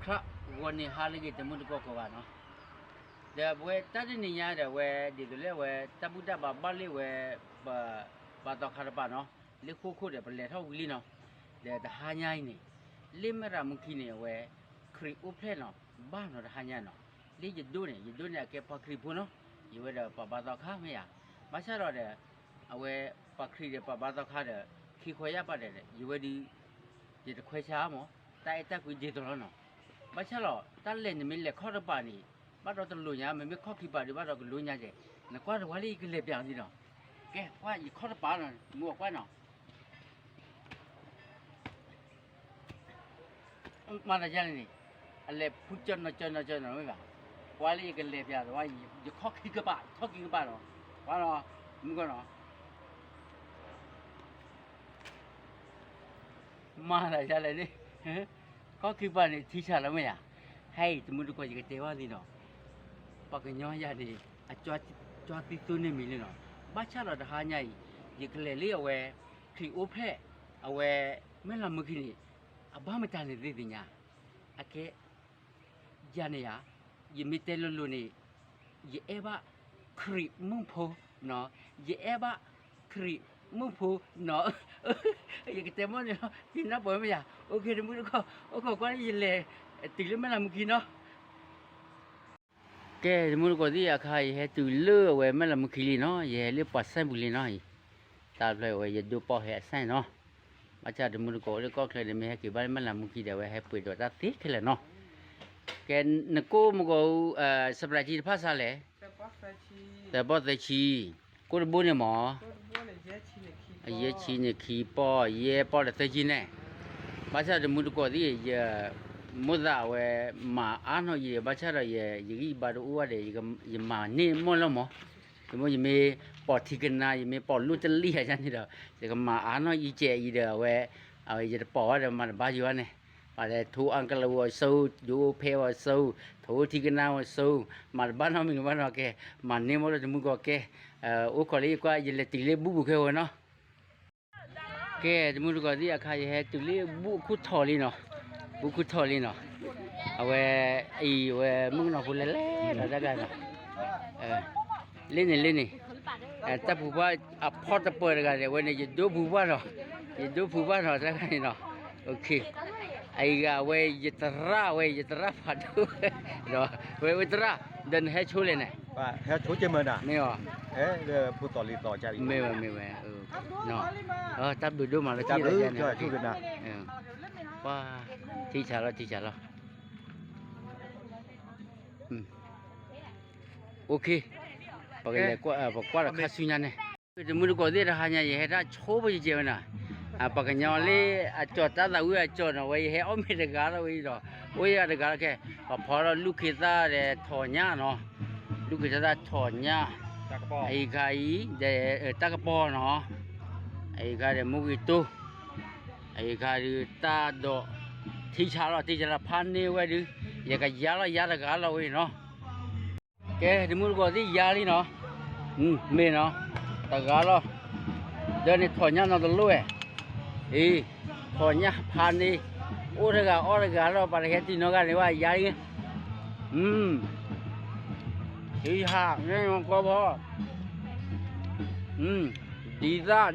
ခရးဂီၤနံၤဟါလၢအဂ့ၤ တမုၢ်တကိးကိးဂၤနီၤ, ဒီးပဝဲတၢ်တနံၤညါဒီး အဝဲဒ်သိးလၢအဝဲ တၢ်ဘူၣ်တၢ်ဘါဘၣ်လၢအဝဲ ပဘါသီခါတပၤနီၤ, လၢဃိခိၣ်ဒီး ပလဲၤထီၣ်ဝံၤလံနီၤ, ဒီးတဟါညါအံၤန့ၣ် လၢမဲၢ်ရၤမူခံန့ၣ် အဝဲ ခရံာ်အိၣ်ဖျဲၣ်နီၤ ဘၣ်နီၤတဟါညါနီၤ, လၢယဒိၣ်န့ၣ် ယဒိၣ်န့ၣ် အကဲပှၤခရံာ်ဖိနီၤ, ယဝဲဒီးပှၤဘါသီခါမ့ၢ်ယၤ, ဘၣ်ဆၣ်ဒီး အဝဲပှၤခရံာ်ဒီးပှၤဘါသီခါဒီး ခံခွဲးယာ်ပာ်ဒီး ယဝဲဒုး ယတခွဲးဆါမး, တၢ်အဲၣ်တၢ်ကွံဒ်သိးလီၤနီၤ, ဘၣ်ဆၣ်လီၤ တၢ်လဲၤနမ့ၢ်လဲၤခီၣ်တပၤန့ၣ် ဘၣ်ဒီးတလိၤညါ, မ့မ့ၢ်ခီၣ်ခံပၤဒီး ဘၣ်ဒီးကလိၤညါကဲ, နကွၢ်တဝါလၢယကလဲၤပျးလံနီၤ, ကဲ ကွၢ်ယခီၣ်တပၤနီၤ မူအကွၢ်နီၤ မၤတၢ်ယါလဲၣ်န့ၣ်, အလဲၤဖုကၠီနီၤကၠီနီၤကၠီနီၤမ့ၢ်ဘၣ်, ကွၢ်လၢယကလဲၤပျးတဝါ, ယခီၣ်ခံကပၤ ခီၣ်ခံကပၤနီၤ, ကွၢ်နီၤ, မုၢ်ကီၢ်နီၤ မၤတၢ်ယါလဲၣ်န့ၣ်, ခီၣ်ခံကပၤန့ၣ် ထံဆးလီၤမ့ၢ်ယၤ, ဟဲအံၤ တမုၢ်တကိး ယကတဲဘၣ်လံနီၤ, ပှၤကညီယၤန့ၣ် အကၠီသံသိန့ၢ်မံၤလံနီၤ, ဘၣ်ဆၣ်ဒီးတဟါညါအံၤ ယကလဲၤလၢအဝဲ ခရံာ်အိၣ်ဖျဲၣ် အဝဲ မဲၢ်လးမူခံန့ၣ် အဘၣ်မတၤန့ၣ်သ့ၣ်သ့ၣ်ညါ, အကဲ ယၤန့ၣ်ယၤ, ယမ့ၢ်တဲလိၤလိၤန့ၣ် ယအဲၣ်ဘၣ်ခရံာ်မုၣ်ဖိနီၤ, ယအဲၣ်ဘၣ်ခရံာ်မုၣ်ဖိနီၤ, ယကတဲမီၢ်န့ၣ်လီၤ သ့ၣ်နီၣ်ပှၤမ့ၢ်ယၤ, အိၣ်ခ့ တမုၢ်တကိး, အိၣ်ခိးကွၢ်လၢ ယလဲၤတုၤလၢမဲၢ်လးမူခံနီၤ ကဲ တမုၢ်တကိးသ့ၣ် အခါ ယဟဲတုၤလၢအဝဲမဲၢ်လးမူခံလံနီၤ, ယဟဲလၢပှၤစဲပူၤလံနီၤအံၤ, တၢ်ဖျၢၣ်ဝဲယဒိၣ်ပီၣ်ဟဲအစဲနီၤ, ဘၣ်ဆၣ်တမုၢ်တကိးလၢကီၢ်ချၢန့ၣ် မ့ၢ်ဟဲက့ၤဘၣ်လၢမဲၢ်လးမူခံဒီး အဝဲဟဲပှ့ၤဒီးတၢ်သ့ခဲလၢာ်နီၤ, ကဲ နကိးမုၢ်ကီး စပြဲးထံတဖၣ်စးလဲၣ်, သၢပီၣ်သၢဆံ, ကိၣ်တဘိန့ၣ်မး အယဲၢ်ဆံန့ၣ်ခံပီၣ် ယဲၢ်ပီၣ်ဒီးသၢဆံန့ၣ်, ဘၣ်ဆၣ်တမုၢ်တကိးသ့ၣ် ယ မိၣ်သးအဝဲ မၤအါနီၢ်ယံၤဒီး ဘၣ်ဆၣ်ဒီး ယဂံၢ်ယဘါတအိၣ်ဘၣ်ဒီး ယမၤန့ၢ်မီၢ်လီၤမး, ယမ့ၢ်ပီၢ်ထံကနါ ယမ့ၢ်ပီၢ်လိၣ်တလံၣ်ယၤန့ၣ်ဒီး ယကမၤအါနီၢ်ယံၤကဲးအံၤဒီး အဝဲ ယတပီၢ်ဘၣ်ဒီး မၤတဘါယိၤဘၣ်န့ၣ်, ပှၤလဲၤထိအါကလၢဝီၤစိ ယိဖဲဝီၤစိ ထိထံကနါဝီၤစိ မၤတဘၣ်နီတမံၤဘၣ်နီၤ, ကဲမၤန့ၢ်မီၢ်လီၤတမုၢ်တကိးကဲ, အိၣ်ခိးလၢယကွၢ် ယလဲၤတုၤလၢဘူၣ်ပူၤခဲဝဲနီၤ ကဲ တမုၢ်တကိးသ့ၣ် အခါယဟဲတုၤလၢဘူၣ်ခူၣ်ထီၣ်လံနီၤ, ဘူၣ်ခူၣ်ထီၣ်လံနီၤ, အဝဲ အံၤဝဲမုၣ်ကနီၤဖိလဲၤလဲၤဒီးတၢ်တဂၤနီၤ, လၢန့ၣ်လၢန့ၣ်, တၢ်ပူၤပှၢ်အဖီတပၢၢ်တဂၤန့ၣ် အဝဲန့ၣ် ယဒိဖုဘၣ်နီၤ, ယဒိဖုဘၣ်နီၤ တၢ်တဂၤန့ၣ်နီၤ, အံၤဂၤဝဲ ယသရၣ်ဝဲ ယသရၣ်ဖးဒိၣ်, ဝဲသရၣ် ဒီးနဟဲဆိလဲၣ်န့ၣ် ဟဲဆိကဲမၢဒၣ် မ့ၢ်အီၤ, မ့ၢ်ဝဲ မ့ၢ်ဝဲ, တၢ်ဘျုးဒိၣ်မးလၢ ပှၤ ထံဆးလီၤ ထံဆးလီၤ, အိၣ်ခ့, ပကလဲၤ ပကွၢ်ဒီးခါဆူညါန့ၣ်, တမုၢ်တကိးသ့ၣ် တဟါညါ ယဟဲတၢ်ဆိပယကဲဝဲနီၤ, ပှၤကညီလၢအကၠီၤတၢ်သးဝံၣ်အကၠီၤနီၤ ဝဲယဟဲအီၣ်မ့ၤတဂၤလီၤဝဲအံၤဒီး အိၣ်ယၤတဂၤလီၤကဲ, ပှၤဖီထီၣ်လူၢ်ခ့သၣ်ဒီးထိးညၣ်နီၤ, လူၢ်ခ့သၣ်ထိးညၣ်, အံၤခါအံၤ ဒီးတၢ်ကပီၤနီၤ, အံၤခါဒီးမူဂ့ၤတိၢ်, အံၤခါဒုးတၢ်ဒိး, ထံဆးလီၤ ထံဆးလီၤ ဖးန့ၢ်ဝဲဒုး, ယကယါလီၤယါတဂၤလီၤဝဲအံၤနီၤ ကဲ တမုၢ်တကိးသ့ၣ်ယါလံနီၤ, မ့ၢ်နီၤ, တဂၤလီၤ, ဒီးန့ၣ်ထိးညၣ်နီတလိၣ်ဝဲ, အ့ ထိးညၣ်ဖးန့ၢ်, အိၣ်တဂၤအီၣ်တဂၤလီၤ ပှၤတဟဲတံၤနီတဂၤန့ၣ်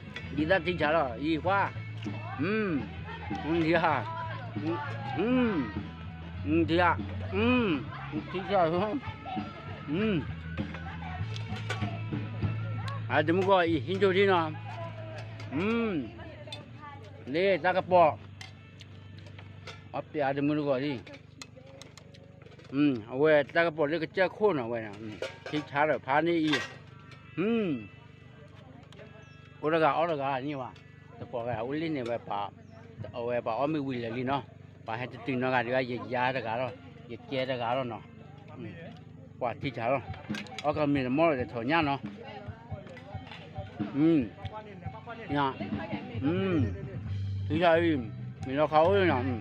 ဘၣ် ယါလံ, ထံဆးန့ၣ်ကီဘီ ဒ်သၣ် ဒ်သၣ်နီၤ, ဒ်သၣ်ထံဆးလီၤ အံၤကွၢ်, ထံဆး, ထံဆး, ထံဆး, အတမုၢ်ကီၢ်အံၤ ဟံးစိထံနီၤ, လၢတၢ်ကပီၤ, အပျးတမုၢ်တဂီၤလံ အဝဲတၢ်ကပီၤလၢကစၢၢ်ခိၣ်နီၤဝဲ, ထံဆးဒီးဖးန့ၢ်အံၤ, အိၣ်တဂၤအီၣ်တဂၤန့ၣ်ဘၣ်, တကိးဂၤအိၣ်လံန့ၣ်ဝဲ, အဝဲပှၤအီၣ်မ့ၤဝံၤလၢာ်လံနီၤ, ပှၤဟဲတတုၤနီတဂၤဒံးဘၣ် ယယါတဂၤလီၤ, ယကဲတဂၤလီၤနီၤ, ပှၤထံဆးလီၤ, အီၣ်ကမ့ၤတမီၢ်လီၤဒီးထိးညၣ်နီၤ ထံဆးအံၤ, မ့ၢ်လီၤခးအိၣ်လံနီ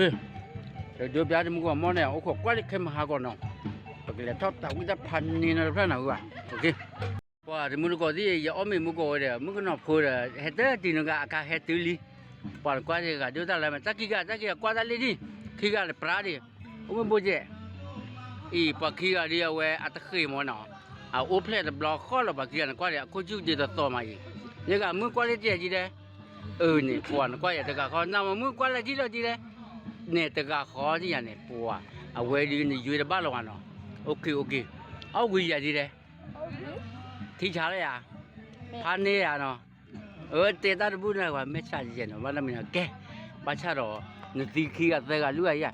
ၤ, တဒိပျးတမုၢ်ကီၢ်မီၢ်န့ၣ် အိၣ်ခိးကွၢ်လၢခဲမုၢ်ဟါကီးနီၤ, ပကလဲၤထီၣ်တၢ်ဝံၣ်တၢ်ဖးန့ၢ်နီၤတဖျၢၣ်နီၤ, ပှၤတမုၢ်တကိးသ့ၣ် ယအီၣ်မ့ၤမုၢ်ကီၢ်ဝဲဒီး မုၣ်ကနီၤဖိဒီး ဟဲတတုၤနီတဂၤ အခါဟဲတုၤလံ, ပှၤနကွၢ်တဂၤဒိၣ်တၢ်လၢမဲာ် တၢ်ခံဂၤ တၢ်ခံဂၤကွၢ်တၢ်လံဒံၣ်, ခံဂၤန့ၣ်ပြးဒံး, အိၣ်မ့ၢ်ဘိကဲး, အံၤပှၤခံဂၤဒံးအဝဲအတဃ့ၢ်မၢ်နီၤ, အအိၣ်ဖျဲၣ်တဘျီဃီလီၤ ပှၤခံဂၤန့ၣ်ကွၢ်ဒံး အခိၣ်ဆူၣ်ဒံးတသီမးအံၤ, ယဲကမုၣ်ကွၢ်လၢတယၤကံဒဲး, အန့ၣ် ပှၤနကွၢ်ယၤတဂၤဃီ နမုၣ်ကွၢ်လၢထံလီၤကံဒဲး, န့ၣ်တဂၤဃီန့ၣ်ယၤန့ၣ် ပှၤ, အဝဲဒ်နယွၤတဘၣ်လီၤဝဲနီၤ, အိၣ်က့ၤအိၣ်က့ၤ, အီၣ်ဝံၤယၤကံဒဲး, ထံဆါလၢယၤ, ဖးန့ၢ်ယၤနီၤ အၢ တဲတၢ်တဘူၣ်န့ၣ် ပှၤမဲာ်ဆှးယဲၢ်နီၤ ဘၣ်နီတမံၤနီၤ ကဲ, ဘၣ်ဆၣ်ဒီး နသုခံဂၤသၢဂၤလွံၢ်ဂၤယၤ,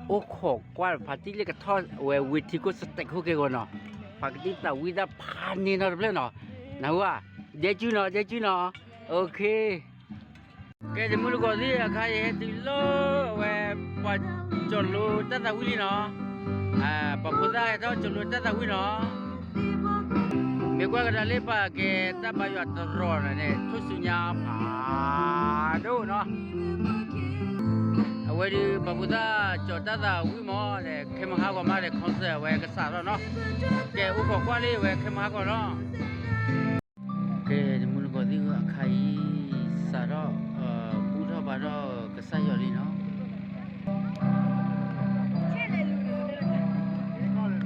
အိၣ်ခိးကွၢ်ဖးတံၢ်လၢကထီၣ်ဝဲဝ့ၢ်ထံခိၣ်စတဲးခိၣ်က့ၤဂီၤနီၤ, ပှၤကတံၢ်သးဝံၣ်တၢ်ဖးန့ၢ်နီတဖျၢၣ်နီၤ, နဟူဧါ, ဒဲကၠူနီၤ ဒဲကၠူနီၤ, အိၣ်ခ့ ကဲ တမုၢ်တကိးသ့ၣ် အခါအံၤဟဲတုၤလၢအဝဲ ပှၤကၠီၤလိတၢ်သးဝံၣ်လံနီၤ, ပှၤဖိသၣ်ဟဲထီၣ်ကၠီၤလိတၢ်သးဝံၣ်နီၤ, မ့ၢ်ကွၢ်ကဒါလၢပှၤကဲတၢ်ဘါယွၤတရီၤန့ၣ် ထူၣ်စုညါဖးဒိၣ်နီၤ, အဝဲဒုး ပှၤဖိသၣ်ကၠီၤတၢ်သးဝံၣ်မးဒီး ခဲမုၢ်ဟါဂီၤမးဒီး concert အဝဲကစးထီၣ်နီၤ, ကဲ အိၣ်ခိးကွၢ်လံ အဝဲခဲမုၢ်ဟါဂီၤနီၤ ကဲ တမုၢ်တကိးသ့ၣ်ဧၢ အခါအံၤ စးထီၣ် ဘူၣ်ထီၣ်ဘါထီၣ်ကစၢ်ယွၤလံနီၤ, န့ၣ် ပှၤ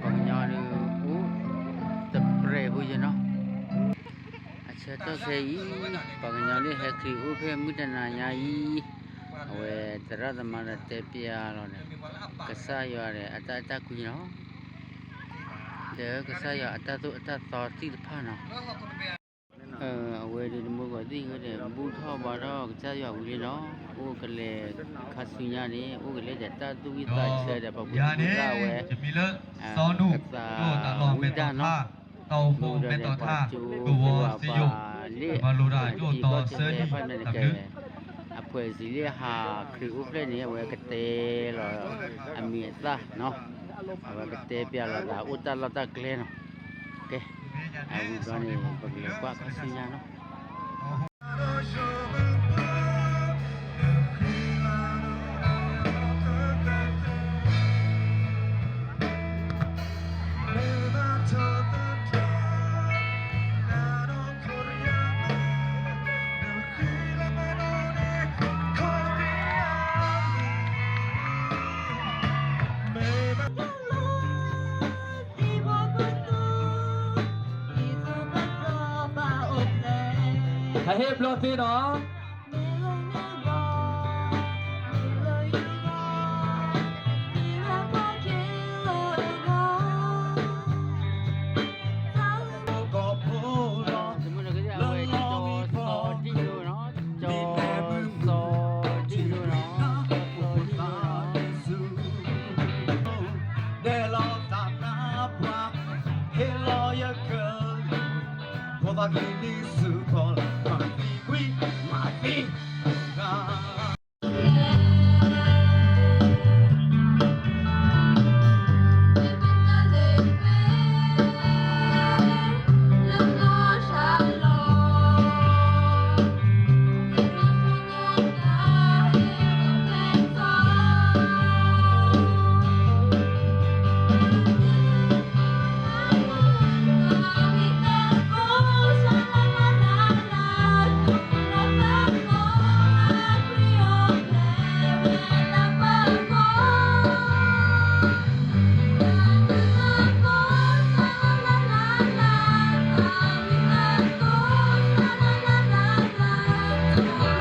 ကညီဒုး အိၣ်တပြဲၤဖိယဲၢ်နီၤ, အဆၢကတီၢ်ခဲအံၤ ပှၤကညီလၢဟဲခရံာ်အိၣ်ဖျဲၣ်မုၢ်တနၤညါအံၤ အဝဲသရၣ်သမါဒီးတဲပျးလီၤန့ၣ် ကစၢ်ယွၤဒီးအတၢ်အဲၣ်တၢ်ကွံလီၤ, ဒီးကစၢ်ယွၤအတၢ်သိၣ်အတၢ်သီသ့ၣ်တဖၣ်နီၤ, အဝဲဒုးတမုၢ်တကိးသ့ၣ်ဧၢဒီး ဘူၣ်ထီၣ်ဘါထီၣ်ကစၢ်ယွၤဝံၤလံနီၤ, အိၣ်ကလဲၤခါဆူညါန့ၣ် အိၣ်ကလဲၤဒီးတၢ်သူၣ်ဝံၣ်သးဆၢဒီး ပှၤဖိသၣ်ဝဲ ကသးဝံၣ်တၢ်နီၤ, မူဒီးပှၤကၠိပှၤပှၤလၢ အထံကီၢ်ဆဲးဖဲဖဲန့ၣ်ကဲ အဖှဲးစံးလၢဟးခရံာ်အိၣ်ဖျဲၣ်န့ၣ် အဝဲကတဲလီၤအမံၤအသၣ်နီၤ, အဝဲကတဲပျးလီၤသးအိၣ်တၢ်လီၢ်တၢ်ကျဲနီၤ, ကဲ, အဝံၤဘျီန့ၣ် ပကလဲၤကွၢ်ခါဆူညါနီၤ. ဟးဟ့ၣ်ဘျီသ့နီၤ. ဒဲလီၤသးနါပှၤ ဟ့ၣ်လီၤယကလုၢ်, ဖိသၣ်ကလံၤနံၤဆူၣ်ခီၣ်လၢ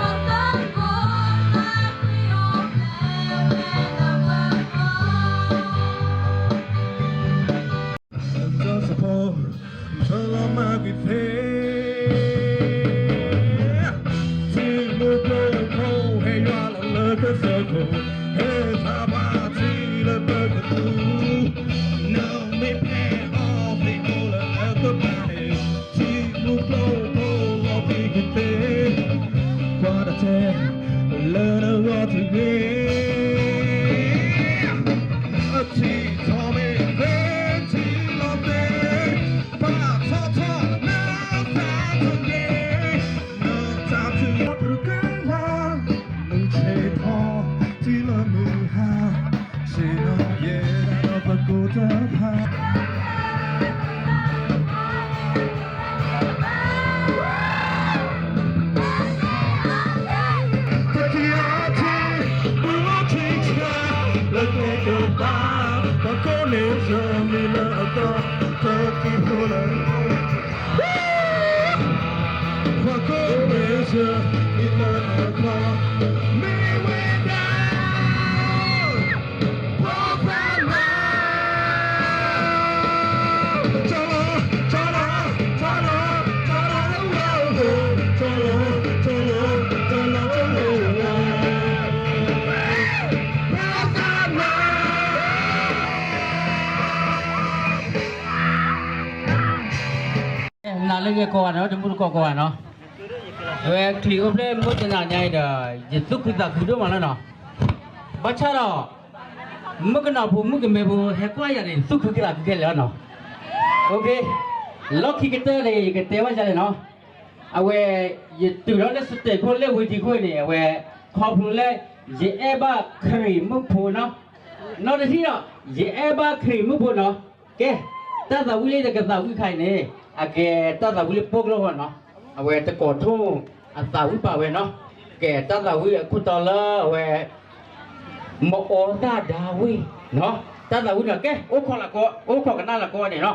မၤသံကွံ မၤသံဂၤ. Just support, ထၢလီၤမၤကွံာ်သ့, ထံမူကျိၤဖိဟဲယွၤလီၤလၢကစၢၢ်ခိၣ်, ဟဲဆါဘၣ်ထံလၢပကသူ, နမ့ၢ်ဖဲအီၤသ့ၣ်အိၣ်လၢအကပၤန့ၣ်, ထံမူကျိၤဖိလီၤဖံးကသ့, ကွၢ်တထဲ လၢနဂီၢ်တဂ့ၤ, အထံထီၣ်မ့ၢ်သ့ ထံလီၤသ့, ပာ်ထီၣ်ထီၣ်လၢသးတဂ့ၤ, နတၢ်ထုကဖၣ် မုၢ်ဆ့ၣ်ထီၣ် တုၤလၢမုၢ်ဟါ, ဆ့ၣ်နီၤယဲဒၣ်ဒီးပကိးတဖၣ်. နာ်လၢဂ့ၤကိးဂၤန့ၣ် တမူတကိးကိးဂၤနီၤ, အဝဲချံးအိၣ်ဖျဲၣ်မုၢ်တနၤညါအံၤဒီး ယသူၣ်ခုသးခုဒိၣ်မးလီၤနီၤ, ဘၣ်ဆၣ်ဒီး မုၣ်ကနီၤဖိမုၣ်ကမဲဖိဟဲကွၢ်ယၤန့ၣ် သူၣ်ခုသးခုခဲလၢာ်လီၤနီၤ, လီၢ်ခံကတၢၢ်န့ၣ် ယကတဲဘၣ်ယၤလဲၣ်နီၤ, အဝဲ ယတုၤထီၣ်လၢစတဲးခိၣ်လၢဝ့ၤထံခိၣ်န့ၣ် အဝဲ ခီဖျိလၢ ယအဲၣ်ဘၣ်ခရံာ်မုၣ်ဖိနီၤ, နီတထံၣ်ဒီး ယအဲၣ်ဘၣ်ခရံာ်မုၣ်ဖိနီၤ, ကဲ တၢ်သးဝံၣ်လၢယကသးဝံၣ်ခါအံၤန့ၣ် အကဲတၢ်သးဝံၣ်လၢပှိၢ်ကျိာ်ဂီၢ်နီၤ, အဝဲတကိးထိၣ်အသးဝံၣ်ပာ်ဝဲနီၤ, ကဲတၢ်သးဝံၣ်အခိၣ်တီလၢအဝဲ မအီသၣ်ဒါဝံၣ်နီၤ, တၢ်သးဝံၣ်နီၤ ကဲ အိၣ်ခိးလၢကိး အိၣ်ခိးကနၣ်လၢကိးန့ၣ်နီၤ.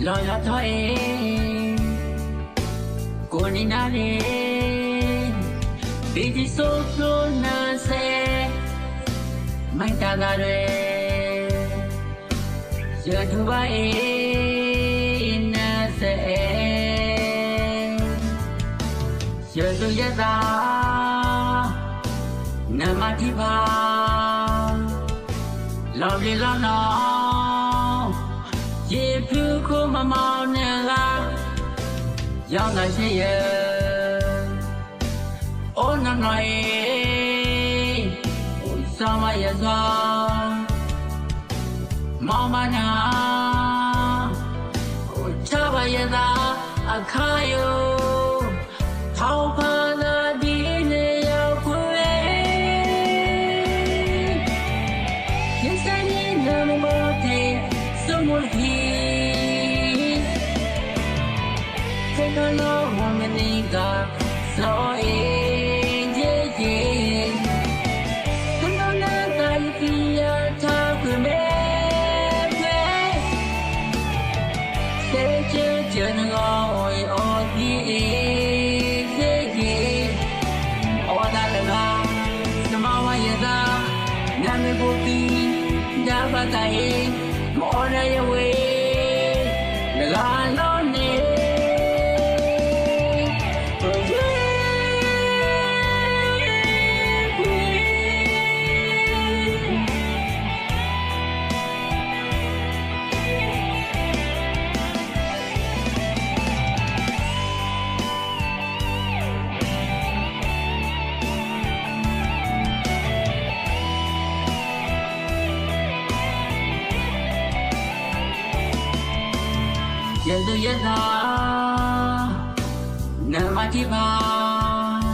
လီၤယၤထီၣ်အံၤ ကိးနံၤနၤန့ၣ် ဘံၣ်တံၣ်စိဖျိနၤစဲး, မၤတၢ်သးဒွဲၣ် ယဒိးဘၣ်အံၤ နၤစဲး, ယသူၣ်ယသး နမၤထံၣ်ဖး လီၤဘျ့လီၤနီၤ, ယဖုခိၣ်မမီၤနဂၤ, ယီၤသးဆ့ယဲ, အိၣ်နီၢ်နီၢ်အံၤ စီၤမၤယသွါ, မီၤမၤနၤ, အိၣ်ထီၣ်ဘၣ်ယသးအခါယိာ်, ထီၣ်ဖးသးဒ်န့ၣ်ယီၤပှဲၤ, ယစဲးန့ၣ်နမၤဘီတ့ၢ် ဆိမိၣ်တက့ၢ်, ခဲခီလီၤမနံၤက စီၤအ့ၣ်ယ့ၣ်ယ့ၣ်, တနီၤနသးယသံယထါကွံာ်မဲာ်ဖဲ, စဲးကၢကၢနဂီၢ်အီၣ်အီၤသံအ့ၣ်ယ့ၣ်ယ့ၣ်, အီၣ်သးလၢဂၤ, တမၤဝဲယသး, နမ့ၢ်ဖိသံ, ဒါဘၣ်သးအ့ၣ်, မအီၣ်ဒၣ်ယဝဲ တဂၤလီၤန့ၣ် ယသူၣ်ယသး, နမၤထံၣ်ဖး,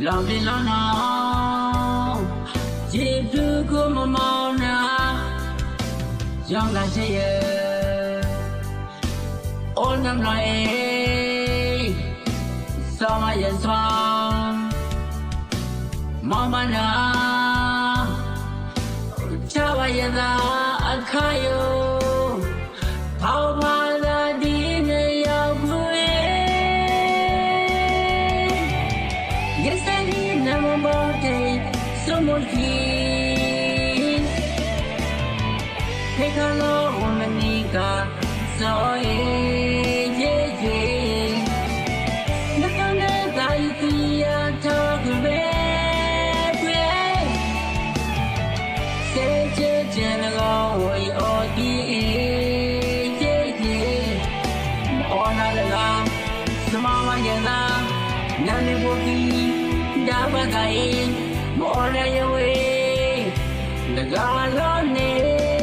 လီၤဘျ့လီၤနီၤ, ယဖုခိၣ်မမီၤနၤ, ယီၤသးဆ့ယဲ, အိၣ်နီၢ်နီၢ်အံၤ စီၤမၤယသွါ, မီၤမၤနၤ, အိၣ်ထီၣ်ဘၣ်ယသးအခါယိာ်, ထီၣ်ဖးသးဒ်န့ၣ်ယီၤပှဲၤ, ယစဲးန့ၣ်နမၤဘီတ့ၢ် ဆိမိၣ်တက့ၢ်, ခဲခီလီၤမနံၤက စီၤအ့ၣ်ယ့ၣ်ယ့ၣ်, နသးနသးယသံယထါကွံာ်မဲာ်ဖဲ, စဲးကၢကၢနဂီၢ်အီၣ်အီၤသံအ့ၣ်ယ့ၣ်ယ့ၣ်, မအီၣ်နၤတဂၤ, တမၤဝဲယသး, နမ့ၢ်ဖိသံ, ဒါဘၣ်သးအ့ၣ်, မအီၣ်ဒၣ်ယဝဲ တဂၤလီၤန့ၣ်.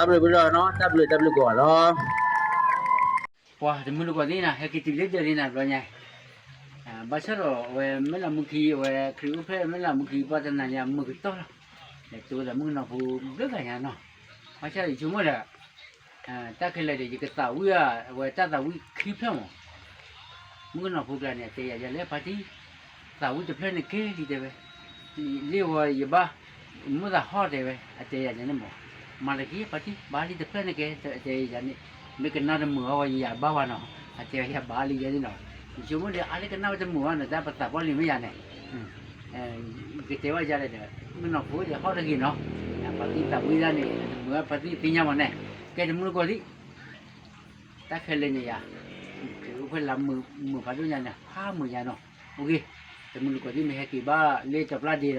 တၢ်ဘျုးနီၤ, တၢ်ဘျုး တၢ်ဘျုးကိးဂၤလီၤ. ပှၤတမုၢ်တကိးသ့ၣ်နၤ ဟဲက့ၤတုၤလၢဒၢးလံနၤဘျီညါ, ဘၣ်ဆၣ်ဒီးအဝဲမ့ၢ်လၢမူခံ အဝဲခရံာ်အိၣ်ဖျဲၣ်မ့ၢ်လၢမူခံ ပှၤတနာ်လၢအမုာ်ကတီၢ်လီၤ, လဲၤတိၤသးမုၣ်ကနီၤဖိဘျုးဂၤညါနီၤ, ဘၣ်ဆၣ်ဒီးယဆိကမိၣ်ဒီး တၢ်ခဲလၢာ်ဒီး ယကသးဝံၣ်အဝဲတၢ်သးဝံၣ်ခံဖျၢၣ်မး, မုၣ်ကနီၤဖိကျါန့ၣ် အတဲယၤယၤလၢဖါတံၢ်, သးဝံၣ်တဖျၢၣ်န့ၣ်ကဲလံတဲဝဲ, လ့ၣ်ဝဲယဘၣ်, မိၣ်သးဟီၣ်တဲဝဲ အတဲယၤန့ၣ်မး, မၤတက့ၢ်ဖါတံၢ် ဘၣ်လံတဖျၢၣ်န့ၣ်ကဲ အတဲယၤန့ၣ်, မ့ၢ်ကနၣ်တမုာ်အီၤဝဲယၤဘၣ်ဝဲနီၤ, အတဲယၤဘၣ်လံယဲန့ၣ်နီၤ, ယဆိကမိၣ်ဒီး အါလၢကနၣ်ဝဲတမုာ်ဘၣ်နီၤ တၢ်ပသးပှၢ်လံမ့ၢ်ယၤန့ၣ် ကတဲဘၣ်ယၤလဲၣ်ဒီး မုၣ်ကနီၤဖိဒီးဟီၣ်တဂ့ၤနီၤ, ဖါတံၢ်သးဝံၣ်ဒၣ်န့ၣ် တမုာ်ဘၣ်ဖါတံၢ်သ့ၣ်ညါမးန့ၣ်, ကဲတမုၢ်တကိးသ့ၣ် တၢ်ခဲလၢာ်န့ၣ်ယၤ, ခရံာ်အိၣ်ဖျဲၣ်လါမုာ်ဖးဒိၣ်ညါန့ၣ် ဟါမုာ်ညါနီၤ, အိၣ်က့ၤ, တမုၢ်တကိးသ့ၣ်မ့ၢ်ဟဲက့ၤဘၣ်လၢတပျၢ်ဒ့ဒီး,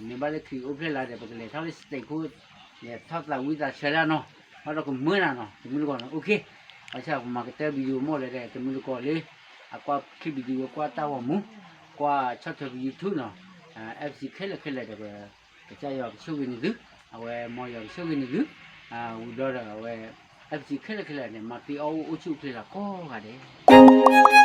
မ့ၢ်ဘၣ်လၢခရံာ်အိၣ်ဖျဲၣ်လါဒီး ပကလဲၤထီၣ်လၢ stage ခိၣ်, လဲၤထီၣ်သးဝံၣ်သးဆၢဒၣ်နီၤ, ဘၣ်ဒီးကမၢနၤနီၤ တမုၢ်တကိးနီၤ, အိၣ်က့ၤ, ဘၣ်ဆၣ်ပမၤကတၢၢ် video မိၢ်လဲၣ်ဒီး တမုၢ်တကိးလၢ အကွၢ်ခံ video ကွၢ်တၢ်ဂီၤမူ, ကွၢ်ဆီၣ်ထွဲပ YouTube နီၤ, FC ခဲလၢာ်ခဲလၢာ်ဒီး ကစၢ်ယွၤကဆိၣ်ဂ့ၤန့ၢ်သု, အဝဲမ်ယွၤကဆိၣ်ဂ့ၤန့ၢ်သု, ဝံၤဒီးအဝဲ FC ခဲလၢာ်ခဲလၢာ်န့ၣ် မၤသ့အီၣ်အိၣ်ဆူၣ်အိၣ်ချ့လီၤကိးဂၤဒဲး.